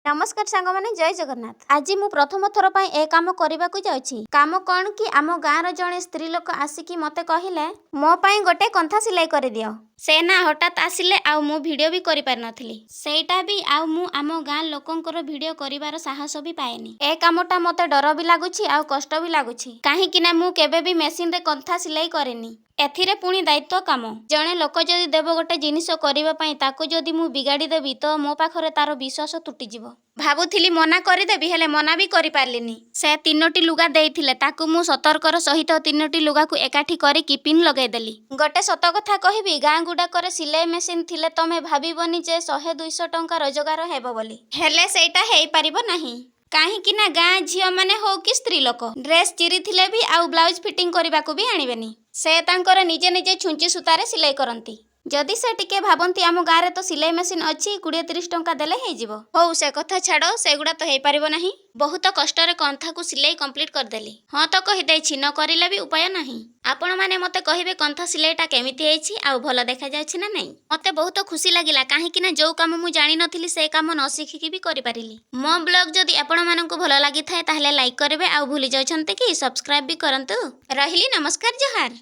ନମସ୍କାର ସାଙ୍ଗମାନେ, ଜୟ ଜଗନ୍ନାଥ। ଆଜି ମୁଁ ପ୍ରଥମ ଥର ପାଇଁ ଏ କାମ କରିବାକୁ ଯାଉଛି। କାମ କ'ଣ କି, ଆମ ଗାଁର ଜଣେ ସ୍ତ୍ରୀ ଲୋକ ଆସିକି ମୋତେ କହିଲେ, ମୋ ପାଇଁ ଗୋଟେ କନ୍ଥା ସିଲେଇ କରିଦିଅ। ସେ ନା ହଠାତ୍ ଆସିଲେ ଆଉ ମୁଁ ଭିଡ଼ିଓ ବି କରିପାରିନଥିଲି ସେଇଟା ବି। ଆଉ ମୁଁ ଆମ ଗାଁ ଲୋକଙ୍କର ଭିଡ଼ିଓ କରିବାର ସାହସ ବି ପାଏନି। ଏ କାମଟା ମୋତେ ଡର ବି ଲାଗୁଛି ଆଉ କଷ୍ଟ ବି ଲାଗୁଛି, କାହିଁକି ନା ମୁଁ କେବେ ବି ମେସିନରେ କନ୍ଥା ସିଲେଇ କରିନି। ଏଥିରେ ପୁଣି ଦାୟିତ୍ୱ କାମ। ଜଣେ ଲୋକ ଯଦି ଦେବ ଗୋଟେ ଜିନିଷ କରିବା ପାଇଁ, ତାକୁ ଯଦି ମୁଁ ବିଗାଡ଼ି ଦେବି ତ ମୋ ପାଖରେ ତାର ବିଶ୍ୱାସ ତୁଟିଯିବ। ଭାବୁଥିଲି ମନା କରିଦେବି, ହେଲେ ମନା ବି କରିପାରିଲିନି। ସେ ତିନୋଟି ଲୁଗା ଦେଇଥିଲେ, ତାକୁ ମୁଁ ସତର୍କର ସହିତ ତିନୋଟି ଲୁଗାକୁ ଏକାଠି କରିକି ପିନ୍ ଲଗେଇଦେଲି। ଗୋଟେ ସତ କଥା କହିବି, ଗାଁ ଗୁଡ଼ାକରେ ସିଲେଇ ମେସିନ୍ ଥିଲେ ତମେ ଭାବିବନି ଯେ 100-200 ଟଙ୍କା ରୋଜଗାର ହେବ ବୋଲି, ହେଲେ ସେଇଟା ହେଇପାରିବ ନାହିଁ। କାହିଁକି ନା ଗାଁ ଝିଅମାନେ ହଉ କି ସ୍ତ୍ରୀ ଲୋକ, ଡ୍ରେସ୍ ଚିରିଥିଲେ ବି ଆଉ ବ୍ଲାଉଜ ଫିଟିଂ କରିବାକୁ ବି ଆଣିବେନି। ସେ ତାଙ୍କର ନିଜେ ନିଜେ ଛୁଞ୍ଚି ସୂତାରେ ସିଲେଇ କରନ୍ତି। ଯଦି ସେ ଟିକେ ଭାବନ୍ତି, ଆମ ଗାଁରେ ତ ସିଲେଇ ମେସିନ୍ ଅଛି, 20-30 ଟଙ୍କା ଦେଲେ ହେଇଯିବ। ହଉ, ସେ କଥା ଛାଡ଼, ସେଗୁଡ଼ା ତ ହେଇପାରିବ ନାହିଁ। ବହୁତ କଷ୍ଟରେ କନ୍ଥାକୁ ସିଲେଇ କମ୍ପ୍ଲିଟ୍ କରିଦେଲି। ହଁ ତ କହିଦେଇଛି, ନ କରିଲେ ବି ଉପାୟ ନାହିଁ। ଆପଣମାନେ ମୋତେ କହିବେ କନ୍ଥା ସିଲେଇଟା କେମିତି ହେଇଛି ଆଉ ଭଲ ଦେଖାଯାଉଛି ନା ନାହିଁ। ମୋତେ ବହୁତ ଖୁସି ଲାଗିଲା, କାହିଁକି ନା ଯୋଉ କାମ ମୁଁ ଜାଣିନଥିଲି, ସେ କାମ ନ ଶିଖିକି ବି କରିପାରିଲି। ମୋ ବ୍ଲଗ୍ ଯଦି ଆପଣମାନଙ୍କୁ ଭଲ ଲାଗିଥାଏ, ତାହେଲେ ଲାଇକ୍ କରିବେ। ଆଉ ଭୁଲି ଯାଉଛନ୍ତି କି, ସବସ୍କ୍ରାଇବ୍ ବି କରନ୍ତୁ। ରହିଲି, ନମସ୍କାର, ଜୁହାର।